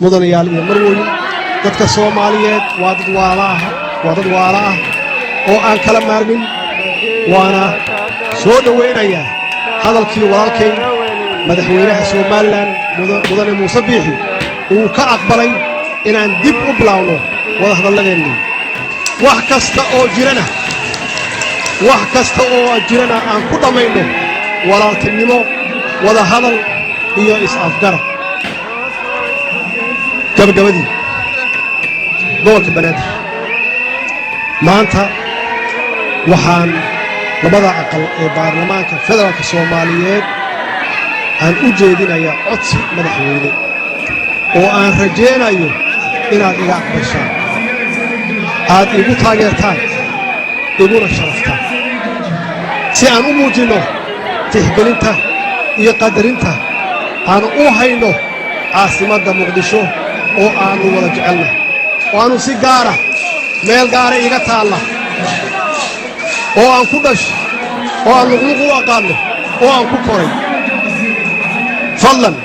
Mudanayaal iyo marweyn, dadka Soomaaliyeed waa dad waalaah, waa dad waala ah oo aan kala maarmin. Waana soo dhowaynayaa hadalkii walaalkay madaxweynaha Somaliland, mudane Muuse Biixi, uu ka aqbalay inaan dib u bilaawno wadahadalladeennii, wax kasta oo jirana, wax kasta oo jirana aan ku dhammayno walaaltinimo, wada hadal iyo is-afgarad. Gabagabadii, gobolka Banaadir maanta waxaan labada aqal ee baarlamaanka federaalka Soomaaliyeed aan u jeedinayaa codsi madaxweyne oo aan rajaynayo inaad iga aqbashaan, aad igu taageertaan, iguna sharaftaan, si aan u muujinno tixgelinta iyo qadarinta aan u hayno caasimadda Muqdisho oo aannu wada jecelnahay, oo aannu si gaara meel gaara iiga taalla, oo aan ku dhashay, oo aan luqluq u aqaanno, oo aan ku koray. Fadlan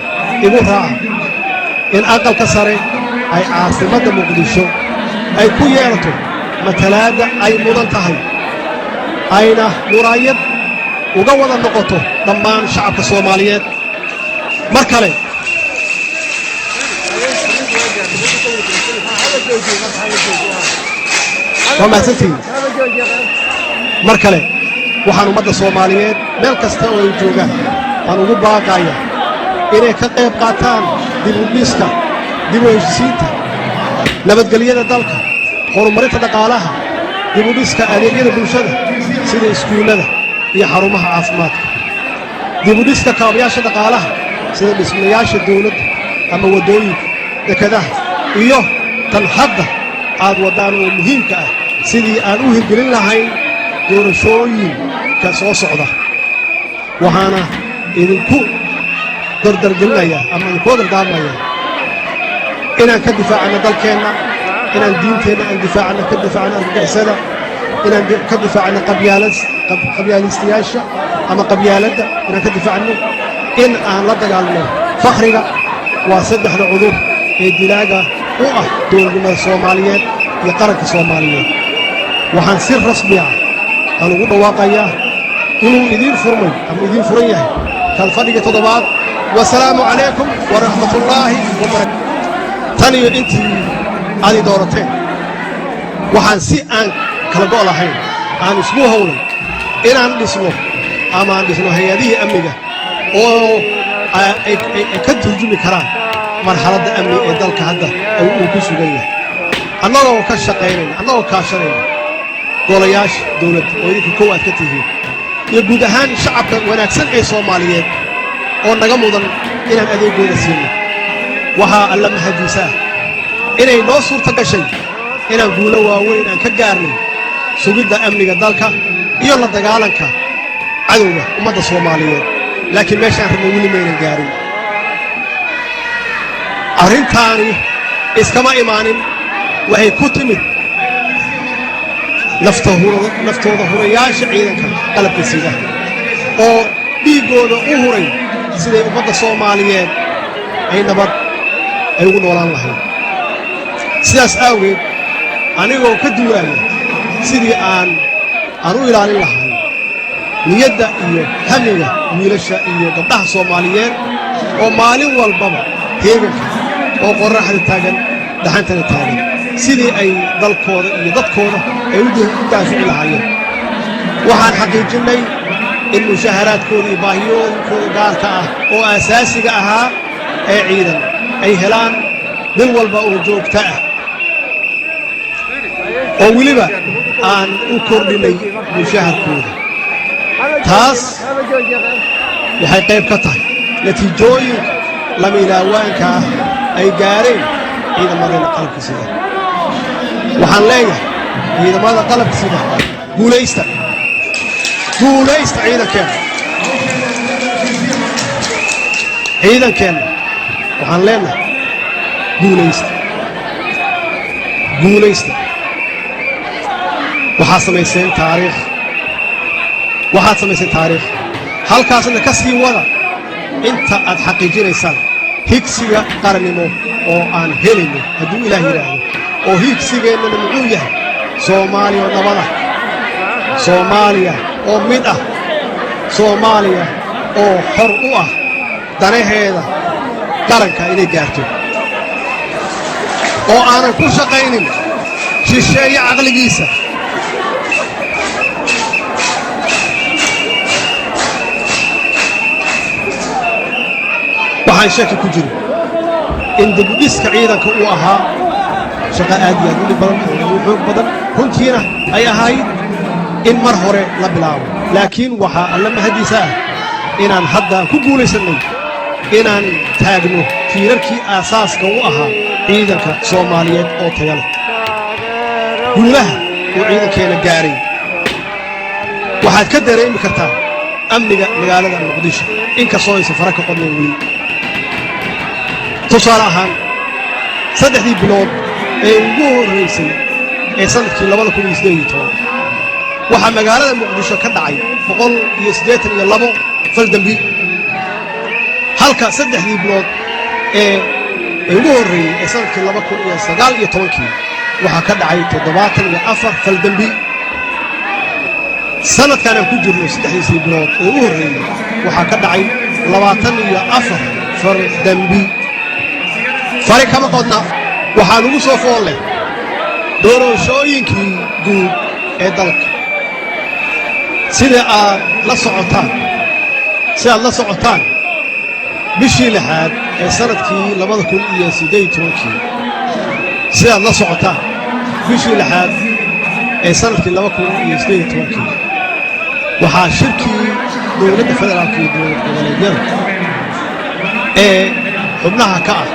igu raaca in Aqalka Sare ay caasimadda Muqdisho ay ku yeelato matalaadda ay mudan tahay, ayna muraayad uga wada noqoto dhammaan shacabka Soomaaliyeed. Mar kale waa mahadsantihiin. Mar kale waxaan ummadda Soomaaliyeed meel kasta oo ay joogaan aan ugu baaqaya inay ka qayb qaataan dib u dhiska, dib u heshisiinta, nabadgelyada dalka, horumarinta dhaqaalaha, dib u dhiska adeegyada bulshada sida iskuullada iyo xarumaha caafimaadka, dib u dhiska kaabayaasha dhaqaalaha sida dhismayaasha dawladda ama waddooyinka, dekadaha, iyo tan hadda aad waddaan oo muhiimka ah, sidii aan u hirgelin lahayn doorashooyinka soo socda. Waxaana idinku dardargelinayaa ama idinkula dardaarmayaa inaan ka difaacanno dalkeenna, inaan diinteenna aan difaacano, ka difaacno argagixisada, inaan ka difaacno qabyaalistayaasha ama qabyaaladda, inaan ka difaacno, in aan la dagaalno fakhriga. Waa saddexda cudur ee dilaaga u ah dowladnimada Soomaaliyeed iyo qaranka Soomaaliyeed. Waxaan si rasmi ah aan ugu dhawaaqayaa inuu idiin furmay ama idiin furan yahay kalfadhiga toddobaad. Wasalaamu calaykum waraxmatullaahi wabarakatu. Tan iyo intii aad i doorateen, waxaan si aan kala go' lahayn aan isku howlay inaan dhisno ama aan dhisno hay-adihii amniga oo ay ka turjumi karaan marxaladda amni ee dalka hadda uu ku sugan yahay, annagoo ka shaqaynayna, annagoo kaashanayna golayaasha dawladda oo idinka kow aad ka tihiin, iyo guud ahaan shacabka wanaagsan ee Soomaaliyeed oo naga mudan inaan adeegooda siino. Waxaa Alla mahadiisa ah inay noo suurta gashay inaan guulo waaweyn aan ka gaarnay sugidda amniga dalka iyo la dagaalanka cadowga ummadda Soomaaliyeed, laakiin meeshaan rabnay weli maynan gaarin. Arrintaani iskama imaanin, waxay ku timid naftooda hurayaasha ciidanka qalabka sida oo dhiiggooda u huray siday ummadda Soomaaliyeed ay nabad ay ugu noolaan lahayd. Sidaas aageed, anigoo ka duulaya sidii aan u ilaalin lahay niyadda iyo hamiga wiilasha iyo gabdhaha Soomaaliyeed oo maalin walbaba heeganka oo qorraxda taagan, dhaxantana taagan, sidii ay dalkooda iyo dadkooda ay u daafici lahaayeen, waxaan xaqiijinnay in mushaharaadkooda iyo baahiyooyinkooda gaarka ah oo aasaasiga ahaa ee ciidan ay helaan bil walba oo joogto ah, oo weliba aan u kordhinnay mushaharkooda. Taas waxay qayb ka tahay natiijooyinka lama ilaawaanka ah ay gaareen ciidamadeenna qalabka sida. Waxaan leeyahay ciidamada qalabka sida: guulaysta, guulaysta. Ciidankeenna, ciidankeenna waxaan leenahay: guulaysta, guulaysta. Waxaad samayseen taariikh, waxaad samayseen taariikh. Halkaasna ka sii wada inta aad xaqiijinaysaan higsiga qarannimo Oo aan helayno hadduu Ilaah yidhaahdo, oo hiigsigeennana muxuu yahay? Soomaaliya oo nabada, Soomaaliya oo mid ah, Soomaaliya oo xor u ah danaheeda qaranka inay gaarto, oo aanan ku shaqaynin shisheeye caqligiisa. Waxaan shaki ku jirin in dibudhiska ciidanka uu ahaa shaqo aad iyo aad u dhib badan oo u xoog badan, runtiina ay ahayd in mar hore la bilaabo, laakiin waxaa Alla mahadiisa ah inaan hadda ku guulaysannay inaan taagno tiirarkii aasaaska u ahaa ciidanka Soomaaliyeed oo taya leh. Guulaha uu ciidankeena gaaray waxaad ka dareemi kartaa amniga magaalada Muqdisho, inkastoo aysan fara ka qodnayn weli. Tusaale ahaan, 3dii bilood ee ugu horraysay ee sannadkii 2018 waxaa magaalada Muqdisho ka dhacay 182 fal dembi, halka 3dii bilood ee ugu horreeyey ee sannadkii 2019kii waxaa ka dhacay 74 fal dembi. Sannadkan aan ku jirno, saddexdiisii bilood ee ugu horreeyey waxaa ka dhacay 24 fal dembi. Fari kama qodna. Waxaa nugu soo fool leh doorashooyinkii guud ee dalka. Sida aad la socotaan si aad la socotaan, bishii lixaad ee sannadkii 2018kii, sidaad la socotaan, bishii lixaad ee sannadkii 2018kii waxaa shirkii dowladda federaalka iyo dowlad goboleedyada ee xubnaha ka ah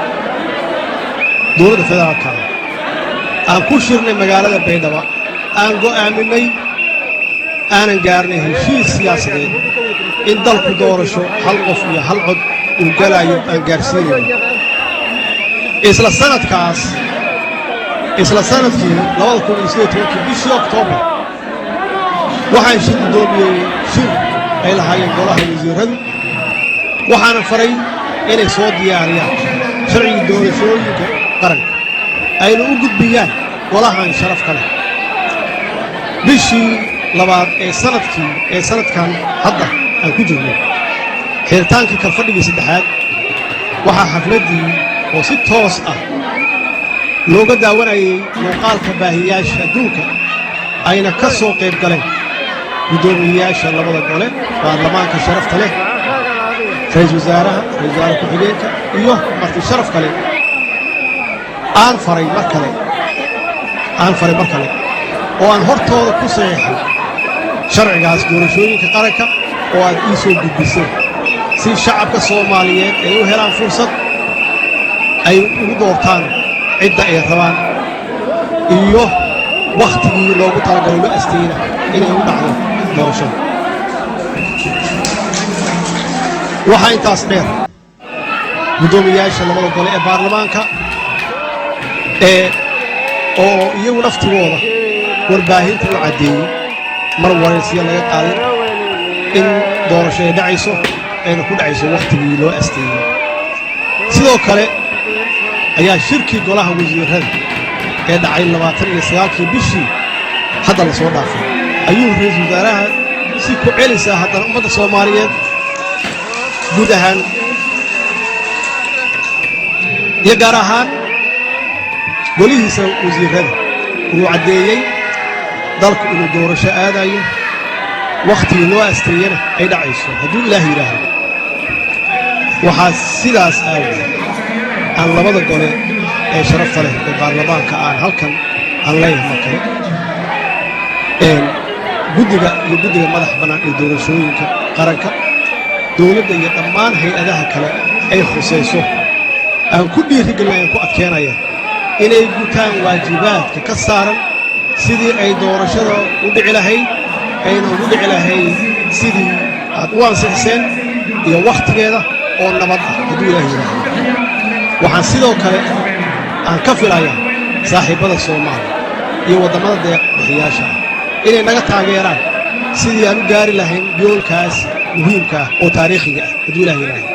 dowladda federaalka ah aan ku shirnay magaalada Baydhabo aan go'aaminay, aanan gaarnay heshiis siyaasadeed in dalku doorasho hal qof iyo hal cod uu galaayo aan gaarsiinayno. Isla sanadkaas, isla sannadkii 2018kii, bishii Oktoobar, waxaan shir guddoomiyey shir ay lahaayeen golaha wasiirradu, waxaana faray inay soo diyaariyaan sharcigii doorashooyinka qaranka, ayna u gudbiyaan golahan sharafka leh. Bishii labaad ee sanadkii ee sanadkan hadda aan ku jirno, xiritaankii kalfadhigii saddexaad, waxaa xafladdii oo si toos ah looga daawanayay muuqaalka baahiyaasha adduunka ayna ka soo qayb galeen guddoomiyeyaasha labada gole baarlamaanka sharafta leh, ra'iisul wasaaraha, ra'isul wasaare ku-xigeenka iyo marti sharaf kale, aan faray mar kale oo aan hortooda ku saxiixay sharcigaas doorashooyinka qaranka oo aad ii soo gudbiseen, si shacabka Soomaaliyeed ay u helaan fursad ay ugu doortaan cidda ay rabaan iyo wakhtigii loogu talagalay loo asteyna inay u dhacdo doorashada. Waxaa intaas dheer, guddoomiyaasha labada gole ee baarlamaanka ee oo iyagu naftigooda warbaahinta u caddeeyey mar waraysiya laga qaaday in doorasho ay dhacayso, ayna ku dhacayso wakhtigii loo asteeyey. Sidoo kale ayaa shirkii golaha wasiirrada ee dhacay 29kii bishii hadda la soo dhaafay ayuu ra'iisul wasaaraha si ku celisaa haddana ummadda Soomaaliyeed guud ahaan iyo gaar ahaan golihiisa wasiirrada uu caddeeyey dalku inuu doorasho aadayo, wakhtigii loo asteeyena ay dhacayso hadduu Ilaah yidhaahdo. Waxaa sidaas aawood aan labada gole ee sharafta leh ee baarlamaanka aan halkan aan leeyahay mar kale, guddiga iyo guddiga madax bannaan ee doorashooyinka qaranka, dowladda iyo dhammaan hay-adaha kale ay khusayso aan ku dhiirigelin, aan ku adkeynaya inay gutaan waajibaadka ka saaran sidii ay doorashada u dhici lahayd, ayna ugu dhici lahayd sidii aad u ansixiseen iyo wakhtigeeda oo nabad ah hadduu Ilaah yidhaahdo. Waxaan sidoo kale aan ka filayaa saaxiibbada Soomaaliya iyo waddamada deeq bixiyaasha ah inay naga taageeraan sidii aan u gaari lahayn yoolkaas muhiimka ah oo taariikhiga ah hadduu Ilaah yidhaahdo.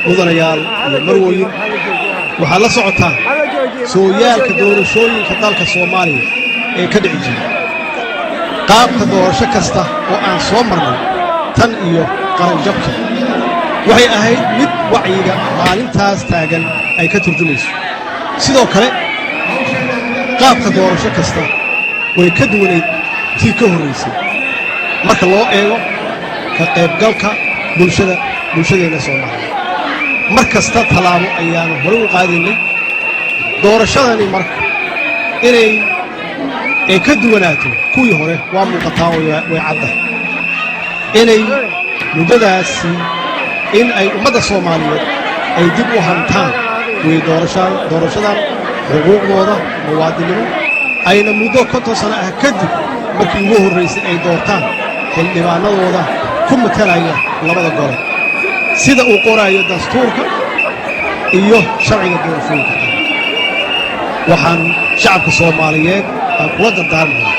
Mudanayaal iyo marwooyin, Waxaad la socotaan sooyaalka doorashooyinka dalka Soomaaliya ee ka dhici jiray, qaabka doorasho kasta oo aan soo marnay tan iyo qaranjabka waxay ahayd mid wacyiga maalintaas taagan ay ka turjumayso. Sidoo kale, qaabka doorasho kasta way ka duwanayd tii ka horraysay marka loo eego ka qaybgalka bulshada, bulshadeenna Soomaaliya. Mar kasta tallaabo ayaanu horey u qaadaynay. Doorashadani marka inay ay ka duwanaato kuwii hore waa muuqataa oo way caddahay inay muddadaasi in ay ummadda Soomaaliyeed ay dib u hantaan way doorashadan xuquuqdooda muwaadinnimo, ayna muddo 50 sano ah kadib markii ugu horraysay ay doortaan xildhibaanadooda ku matalaya labada gole, sida uu qoraayo dastuurka iyo sharciga doorashooyinka qaran. Waxaan shacabka Soomaaliyeed aan kula dardaarmaya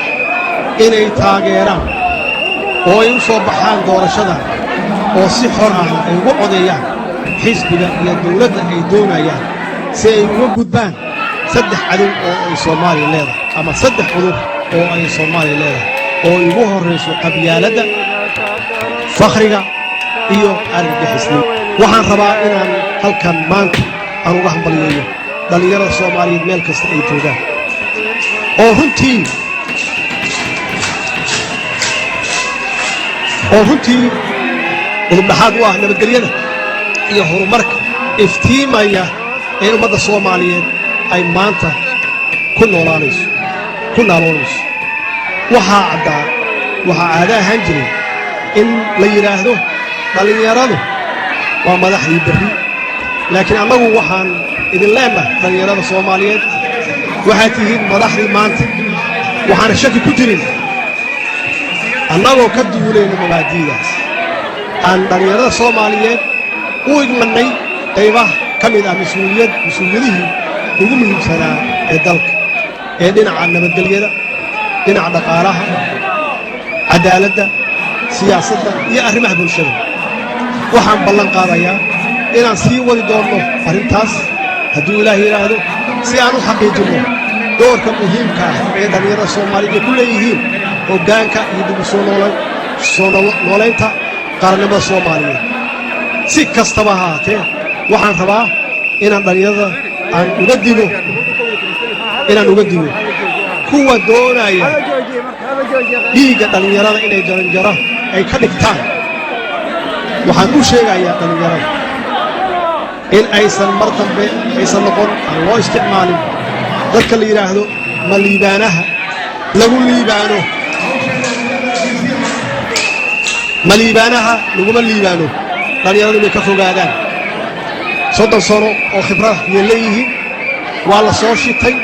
inay taageeraan oo ay u soo baxaan doorashadan oo si xor ah ay ugu codeeyaan xisbiga iyo dawladda ay doonayaan, si ay uga gudbaan saddex cadow oo ay Soomaaliya leedahay ama saddex cudur oo ay Soomaaliya leedahay, oo ay ugu horrayso qabyaaladda, fakhriga iyo argagixisnimo. Waxaan rabaa inaan halkan maanta aan uga hambalyeeyo dhallinyarada Soomaaliyeed meel kasta ay joogaan, oo runtii udubdhaxaad u ah nabadgelyada iyo horumarka iftiimaya ee ummadda Soomaaliyeed ay maanta ku noolaanayso, ku naaloonayso. Waxaa caddaa, waxaa caado ahaan jiray in la yidhaahdo dhallinyaradu waa madaxdii berri, laakiin annagu waxaan idin leennahay, dhallinyarada Soomaaliyeed, waxaad tihiin madaxdii maanta. Waxaana shaki ku jirin, annagoo ka duulayno mabaadi'daas, aan dhallinyarada Soomaaliyeed u igmannay qaybaha ka mid ah mas-uuliyadihii ugu muhiimsanaa ee dalka, ee dhinaca nabadgelyada, dhinaca dhaqaalaha, caddaaladda, siyaasadda iyo arrimaha bulshada. Waxaan ballan qaadayaa inaan sii wadi doonno arrintaas, hadduu Ilaah yidhaahdo, si aan u xaqiijinno doorka muhiimka ah ee dhallinyarada Soomaaliyeed ay ku leeyihiin hoggaanka iyo dib u soo noolaynta qarannimada Soomaaliyeed. Si kastaba ha ahaatee, waxaan rabaa inaan dhallinyarada aan uga digo, inaan uga digo kuwa doonaya dhiigga dhallinyarada inay jaranjaro ay ka dhigtaan. Waxaan u sheegayaa dhallinyarada in aysan mar dambe aysan noqon, aan loo isticmaalin dadka la yidhaahdo ma liibaanaha lagu liibaano. Ma liibaanaha laguma liibaano. Dhallinyaradu inay ka fogaadaan. 30 sano oo khibrada yay leeyihiin. Waa la soo shitay,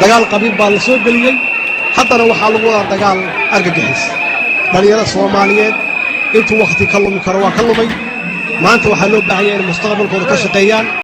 dagaal qabiil baa la soo geliyey, haddana waxaa lagu wadaa dagaal argagixis. Dhallinyarada Soomaaliyeed intuu wakhti ka lumi karo waa ka lumay. Maanta waxaa loo baahan yahay inay mustaqbalkooda ka shaqeeyaan.